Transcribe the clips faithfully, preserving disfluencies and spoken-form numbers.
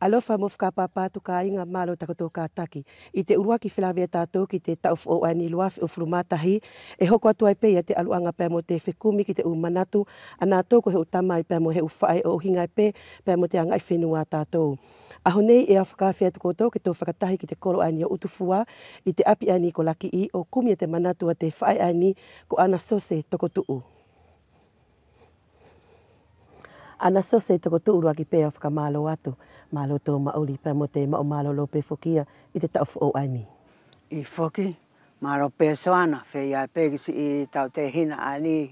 Alofa mo fakaʻapaʻapa atu kāiga, mālō takotou kātaki. ʻI te ʻuluaki felavea ʻa tātou ki te taʻu foʻou ʻaeni lua afe hogofulu ma tahi, ʻe hoko atu ai pē ia te ʻaluʻaga pea mo te fekumi ki te ʻu manatu ʻa nātou ko he ʻu tamai pea mo he ʻu faʻe ʻo ʻuhiga pē pea mo te agaʻi fenua ʻa tātou. ʻAho nei ʻe au fakaafe atu koutou ke tou fakatahi ki te kolo ʻaeni ʻo Utufua, ʻi te ʻapi ʻaeni ko Lakiʻi, ʻo kumi ia te manatu ʻa te faʻe ʻaeni ko Ana Sose Tokotuʻu. Ana Sose Tokotuʻu, ʻuluaki pē au fakamālō atu, mālō tou maʻuli pea mo te maʻu mālōlō pē foki ia ʻi te taʻu foʻou ʻaeni. ʻIo foki, mālō pē Soana, feia pē ki siʻi tau tehina ʻaeni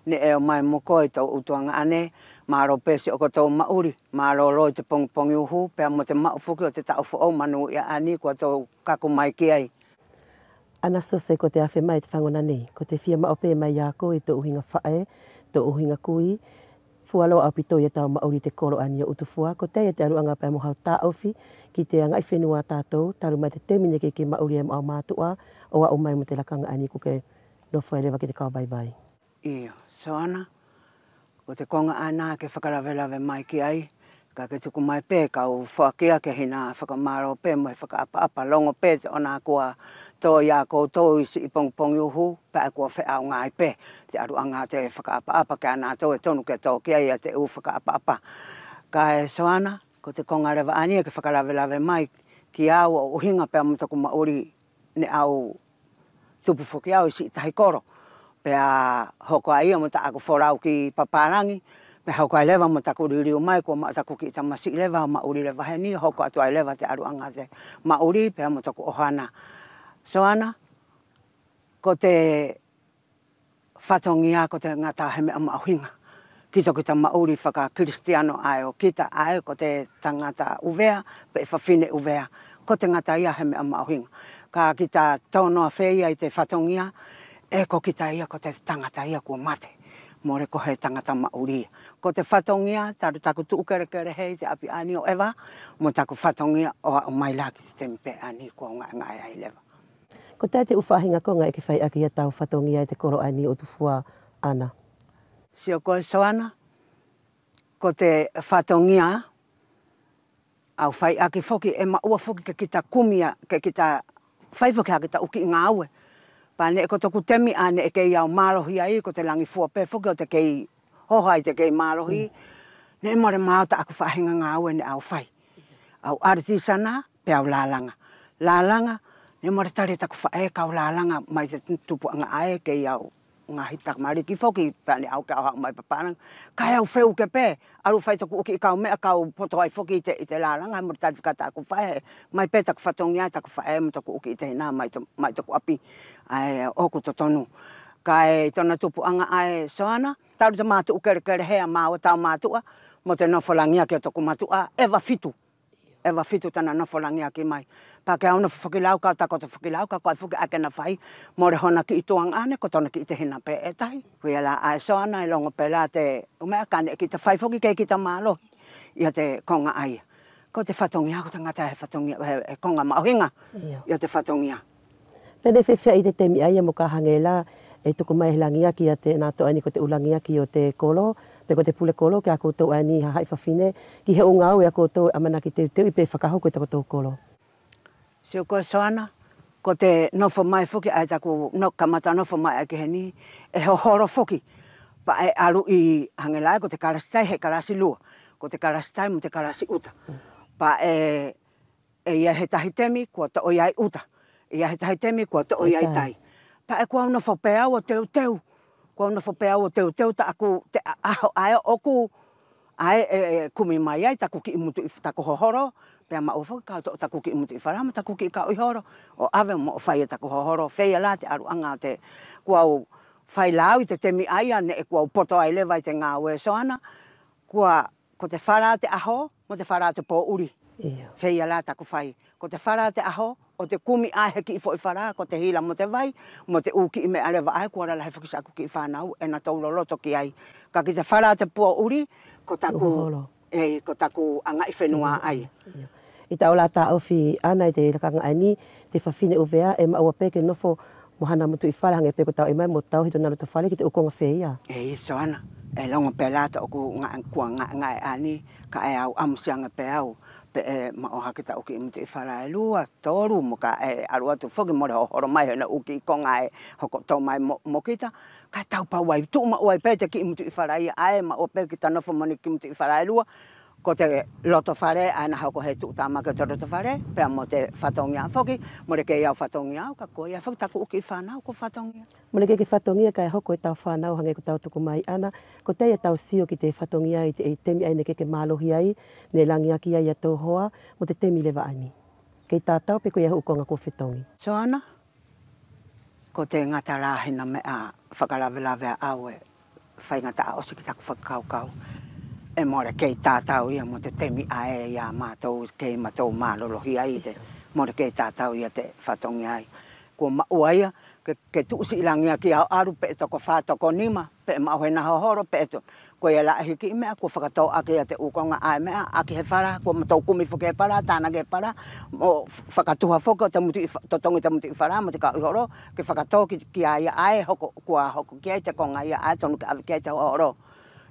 neʻe ʻomai mo koe ʻi tou ʻu tuagaʻane, mālō pē siʻokotou maʻuli, mālōlō ʻi te pogipogi uhu pea mo te maʻu foki ʻo te taʻu foʻou manuia ʻaeni kua tou kaku mai ki ai. Ana Sose, ko te afe mai ʻi te fagona nei, ko te fia maʻu pē mai ia koe ʻi tou ʻuhiga faʻe, tou ʻuhiga kui, fualoa ʻaupito ia tau maʻuli ʻi te kolo ʻaeni ʻo Utufua, kotea ia te ʻaluʻaga pea mo hau taʻofi ki te agaʻi fenua ʻa tātou, talu mai te temi neʻe kei maʻuli ai mo ʻau mātuʻa, ʻo aʻu mai mo te lakaga ʻaeni kua ke nofo ai leva ki te kau vaivai. ʻIo, Soana, ko te koga ʻaena ke fakalavelave mai ki ai, kaʻe ke tuku mai pē kau foaki ake hina fakamālō pē mo he fakaʻapaʻapa, logo pē te ʻona kua tō ia koutou ʻi siʻi pogipogi uhu, pea kua feʻauga ai pē te ʻaluʻaga ʻo te fakaʻapaʻapa kia nātou, ʻe tonu ke tō ki ai ia te ʻu fakaʻapaʻapa. Kaʻe Soana, ko te koga leva ʻaeni ke fakalavelave mai kia au ʻo ʻuhiga pea mo toku maʻuli neʻe au tupu foki au ʻi siʻi tahi kolo. Pea hoko ai ia mo taʻaku folau ki papalagi, pea hoko ai leva mo taku liliu mai kua maʻu taku kiʻi tamasiʻi leva, maʻuli leva heni, hoko atu ai leva te ʻaluʻaga ʻo te maʻuli pea mo toku ʻohoana. Soana, ko te fatogia ko te gata he meʻa maʻuhiga. Kita, kita maʻuli fakakilisitiano ʻae ʻo kita ʻae ko te tagata ʻuvea, peʻe fafine ʻuvea, ko te gata ia he meʻa maʻuhiga. Kaʻe kita tonoa feia ʻi te fatogia, ʻe ko kita ia ko te tagata ia kua mate, mole ko he tagata maʻuli ia. Ko te fatogia, talu taku tuʻu kelekele he ʻi te ʻapi ʻaeni ʻo ʻEva, mo taku fatogia ʻo aʻu mai la ki te temi pē ʻaeni kua au gaʻegaʻe ai leva. Kotea te ʻu faʻahiga koga ʻe ke fai ake ia tau fatogia ʻi te kolo ʻaeni ʻo Utufua, Ana? Sio koe Soana, ko te fatogia, au fai ake foki ʻe maʻua foki ke kita kumi ia, ke kita fai foki ha kita ʻu kiʻi gaue. Pea neʻe ko toku temi ʻae neʻe kei au malohi ai, ko te lagi fua pē foki ʻo te kei hoha ʻi te kei malohi. Mm. Neʻe mole maʻu taʻaku faʻahiga gaue neʻe au fai. Au ʻalitisana, pea au lalaga. Lalaga, neʻe mole tali e taku faʻe kau lalaga mai te tupuʻaga ʻae kei au gaohi tamaliki foki, pea neʻe au kei au haʻu mai papalagi. Kaʻe au feuke pē, alu fai toku ʻu kiʻi kaumeʻa kau poto ai foki ʻi te, ʻi te lalaga, mole tali fika taku faʻe, mai pē taku fatogia, taku faʻe mo toku ʻu kiʻi tehina mai to-, mai toku ʻapi ʻae ʻoku totonu. Kaʻe ʻi tona tupuʻaga ʻae Soana, talu te matuʻa kelekele he ʻa maʻua tau matuʻa, mo te nofo lagiaki ʻo toku matuʻa, ʻEva fitu. ʻEva fitu tana nofo lagiaki mai. Pea ke au nofo foki lau, kau takoto foki lau, kaʻe ko ai foki ʻae ke na fai, mole hona kiʻi tuagaʻane, ko tona kiʻi tehina pē ʻe tahi. Koia la ʻae Soana, ʻe logo pē la te ʻu meʻa kaʻe neʻe kita fai foki kei kita malohi ia te koga ʻaia. Ko te fatogia, ko te gata he fatogia, he, he koga maʻuhiga. Io. Ia te fatogia. Pea neʻe feafeaʻi te temi ʻaia mo ka hage la ʻe tuku mai he lagiaki ʻa te, natou ʻaeni ko te ʻu lagiaki ʻo te kolo, peʻe ko te pule kolo, kia koutou ʻaeni hahaʻi fafine, ki he ʻu gaue ʻa koutou ʻe ʻamanaki teuteuʻi peʻe fakahoko ʻi tokotou kolo? Sio koe Soana, ko te nofo mai foki ʻae taku no-, kamata nofo mai ʻae ki heni, ʻe hoholo foki. Pea ʻe alu ʻi hage la ʻae ko te kalasi tai he kalasi lua, ko te kalasi tai mo te kalasi ʻuta. Pea ʻe ʻe ʻi ai he tahi temi kua toʻo ʻi ai ʻuta, ʻe ʻi ai he tahi temi kua toʻo ʻi ai tai. Pea ʻe kua au nofo pē au ʻo teuteu, kua au nofo pē au ʻo teuteu taʻaku te ʻa-, ʻaho ʻae ʻoku, ʻae ʻe, ʻe kumi mai ai taku kiʻi mutuʻi, taku hoholo, pea maʻua foki kau toʻo taku kiʻi mutuʻi falā mo taku kiʻi kauʻi holo ʻo ʻave mo fai e taku hoholo. Feia la te ʻaluʻaga ʻo te, kua au fai la au ʻi te temi ʻaia neʻe kua au poto ai leva ʻi te gaue Soana, kua, ko te falā te ʻaho, mo te falā te poʻuli. Io. Feia la taku fai. Ko te falā te ʻaho, ʻo te kumi ʻae he kiʻi foʻi falā, ko te hila mo te vai, mo te ʻu kiʻi meʻa leva ʻae, kua lalahi foki siʻaku kiʻi fanau, ʻe natou loloto ki ai. Kaʻe ki te falā te poʻuli, ko taku, hoholo. Ei, ko taku agaʻi fenua ʻaia. Io. ʻI tau la taʻofi Ana ʻi te lakaga ʻaeni, te fafine ʻUvea ʻe maʻua pē ke nofo Mo hana mutuʻi fala hage pe ko tau ʻi mai mo tauhi tona loto fale ki te ʻu koga feia. ʻEi Soana, ʻe logo pe la toku gaʻe, kua gaʻe, gaʻe ʻaeni, kaʻe au ʻamusi age pe au pe ʻe maʻua hake tau kiʻi mutuʻi fala ʻe lua, tolu, mo kaʻe alu atu foki mole hoholo mai hena ʻu kiʻi koga ʻe hoko tou mai mo, mo kita. Kaʻe tau pau ai, tuʻu maʻu ai pe te kiʻi mutuʻi fala ia ʻae, maʻua pe kita nofo mo ni kiʻi mutuʻi fala ʻe lua. Ko te loto fale ʻae na hoko he tuʻutamaki ʻo te loto fale, pea mo te fatogia foki, mole kei au fatogia au, kaʻe ko ia foki taku ʻu kiʻi fanau kua fatogia. Mole kei ke fatogia kaʻe hoko e tau fanau hage ko tau tuku mai ʻana, kotea tau sio ki te fatogia ʻi te, ʻi te temi ʻae neʻe ke, ke malohi ai, neʻe lagiaki ai ia tou hoa, mo te temi leva ʻaeni. Kei tatau pe ko ia he ʻu koga kua fetogi. Soana, ko te gata la hina meʻa fakalavelave ʻaʻau ʻe faigataʻa ʻosi ki taku fakakaukau. ʻE mole kei tatau ia mo te temi ʻae ia matou kei matou malolohi ai te, mole kei tatau ia te fatogia ai. Kua maʻua ia ke, ke tuʻusi lagiaki au alu pe ʻe toko fa, toko nima, pe ʻe maʻu hena hoholo, pe ʻe to, ko ia la ʻe hiki meʻa, kua fakatoʻaki ia te ʻu koga ʻae meʻa, ʻaki he fala, kua matou kumi foki he fala, tanaki he fala, mo fakatuha foki ʻo te mutuʻi fa-, totogi te mutuʻi fala mo te kau ʻi holo, ke fakatō ki, kia ia ʻae hoko, kua hoko ki ai te koga ia ʻae tonu ke ʻave ki ai te hoholo.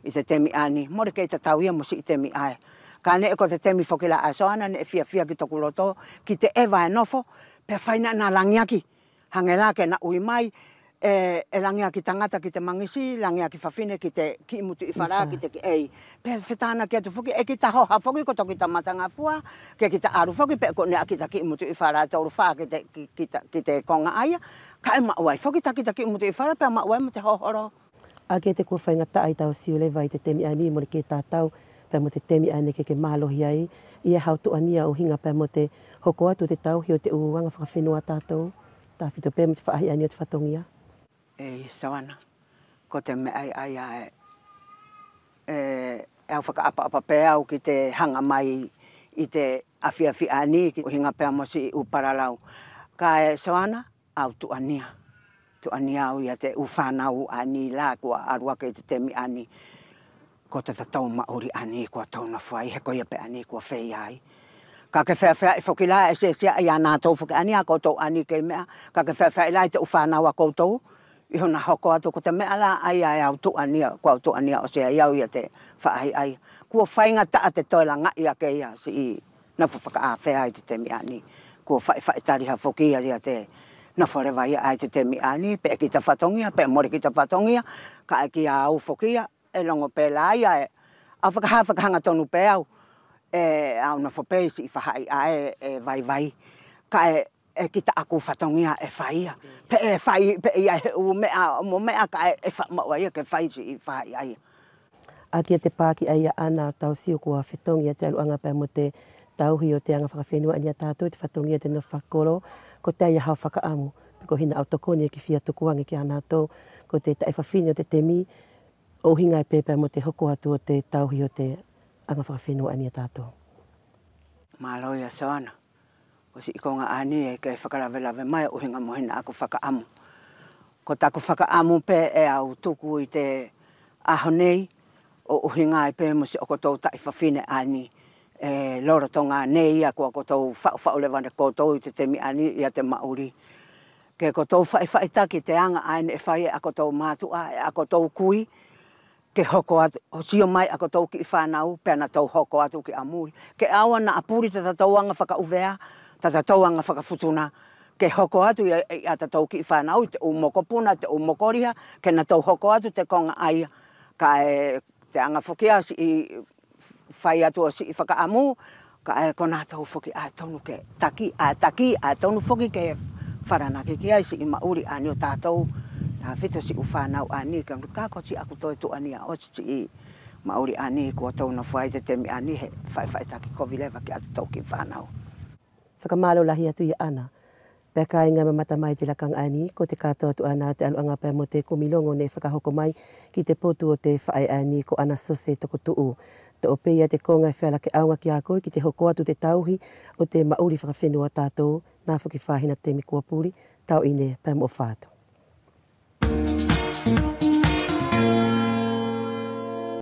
ʻI te temi ʻaeni, mole kei tatau ia mo siʻi temi ʻae. Kaʻe neʻe ko te temi foki la ʻae Soana neʻe fiafia ki toku loto, ki te ʻeva ʻe nofo, pea fai na, na lagiaki. Hage la ke na ui mai, ʻe, ʻe lagiaki tagata ki te magisi, lagiaki fafine ki te kiʻi mutuʻi fala, ki te kiʻi, ʻei. Pea fetanaki atu foki, ʻe kita hoha foki ko toki tamata gafua, ke kita alu foki pe ko neʻe kita kiʻi mutuʻi fala tolu fa ki te, ki, kita, ki te koga ʻaia. Kaʻe maʻu ai foki ta kita kiʻi mutuʻi fala, pea maʻu ai mo te hoholo. ʻAki ʻe te kua faigataʻa ʻi tau sio leva ʻi te temi ʻaeni mole kei tatau pea mo te temi ʻae neʻe ke, ke malohi ai, ia hau tuʻania ʻuhiga pea mo te hoko atu te tauhi ʻo te ʻu aga fakafenua ʻa tatou, tafito pe mo te faʻahi ʻaeni ʻo te fatogia. ʻEi Soana, ko te meʻa ʻaia ʻe, ʻe, ʻe au fakaʻapaʻapa pe au ki te haga mai ʻi te afiafi ʻaeni, ki ʻuhiga pea mo siʻi ʻu palalau. Kaʻe Soana, au tuʻania. Tuʻania au ia te ʻu fanau ʻaeni la kua alu ake ʻi te temi ʻaeni. Ko tatatou maʻuli ʻaeni kua tou nofo ai, he ko ia pe ʻaeni kua feia ai. Kaʻe ke feafeaʻi foki la ʻe siasia ia natou foki ʻaeni, ʻa koutou ʻaeni kei meʻa, kaʻe ke feafeaʻi la ʻi te ʻu fanau ʻa koutou, ʻi hona hoko atu ko te meʻa la ʻaia ʻe au tuʻania, kua au tuʻania ʻosi ai au ia te faʻahi ʻaia. Kua faigataʻa te toe lagaʻi ake ia siʻi nofo fakaʻafea ʻi te temi ʻaeni. Kua faʻifaʻitaliha foki ia ia te nofo leva ia ʻae ʻi te temi ʻaeni, pe ʻe kita fatogia, pe mole kita fatogia, kaʻe kia au foki ia, ʻe logo pe la ia ʻe, au fakaha, fakahaga tonu pe au, ʻe au nofo pe ʻi siʻi faʻahi ʻae ʻe vaivai, kaʻe, ʻe kita ʻaku fatogia ʻe fai ia. Pe ʻe fai, pe ʻe ʻi ai he ʻu meʻa, mo meʻa kaʻe, ʻe fa, maʻua ia ke fai siʻi faʻahi ʻaia. ʻAki ia te paki ʻaia ʻana tau sio kua fetogi ia te ʻaluʻaga pea mo te tauhi ʻo te aga fakafenua ʻaeni ʻa tatou ʻi te fatogia ʻo te nofo fakakolo, kotea ia hau fakaʻamu, pe ko hina ʻau tokoni ʻe ke fia tuku age kia natou, ko te taʻi fafine ʻo te temi, ʻo ʻuhiga pe pea mo te hoko atu ʻo te tauhi ʻo te aga fakafenua ʻaeni ʻa tatou. Malo ia Soana. Ko siʻi koga ʻaeni ʻe ke fakalavelave mai ʻo ʻuhiga mo hina ʻaku fakaʻamu. Ko taku fakaʻamu pe ʻe au tuku ʻi te ʻaho nei, ʻo ʻuhiga ai pe mo siʻokotou taʻi fafine ʻaeni ʻe lolotoga nei ia kua kotou faʻufaʻu leva ne kotou ʻi te temi ʻaeni ia te maʻuli. Ke kotou faʻifaʻitaki te aga ʻae neʻe fai e ʻakotou matuʻa, e ʻakotou kui, ke hoko atu, ʻo sio mai ʻakotou kiʻi fanau, pea natou hoko atu ki ʻamuli. Ke ʻaua naʻa puli tatatou aga fakaʻuvea, tatatou aga fakafutuna, ke hoko atu ia, ia tatou kiʻi fanau, te ʻu mokopuna, te ʻu mokoliha, ke natou hoko atu te koga ʻaia. Kaʻe te aga foki ia siʻi fai atu ʻo siʻi fakaʻamu, kaʻe ko natou foki ʻae tonu ke taki, ʻae taki, ʻae tonu foki ke falanaki ki ai siʻi maʻuli ʻaeni ʻo tatou, tafito siʻi ʻu fanau ʻaeni ke ʻamu, kaʻe ko siʻaku toe tuʻania ʻosi siʻi maʻuli ʻaeni kua tou nofo ai ʻi te temi ʻaeni he faʻifaʻitaki kovi leva kia tatou kiʻi fanau. Fakamalo lahi atu ia ʻAna. Pea kaiga ʻe mamata mai ʻi te lakaga ʻaeni, ko te katoa atu ʻana ʻo te ʻaluʻaga pea mo te kumi logo neʻe fakahoko mai ki te potu ʻo te faʻe ʻaeni ko ʻAna Sose Tokotuʻu. Toʻo pe ia te koga ʻe feala ke ʻaoga kia koe ki te hoko atu te tauhi ʻo te maʻuli fakafenua ʻa tatou, na foki fahina temi kua puli, tau ʻi ʻaeni pea mo ʻofa atu.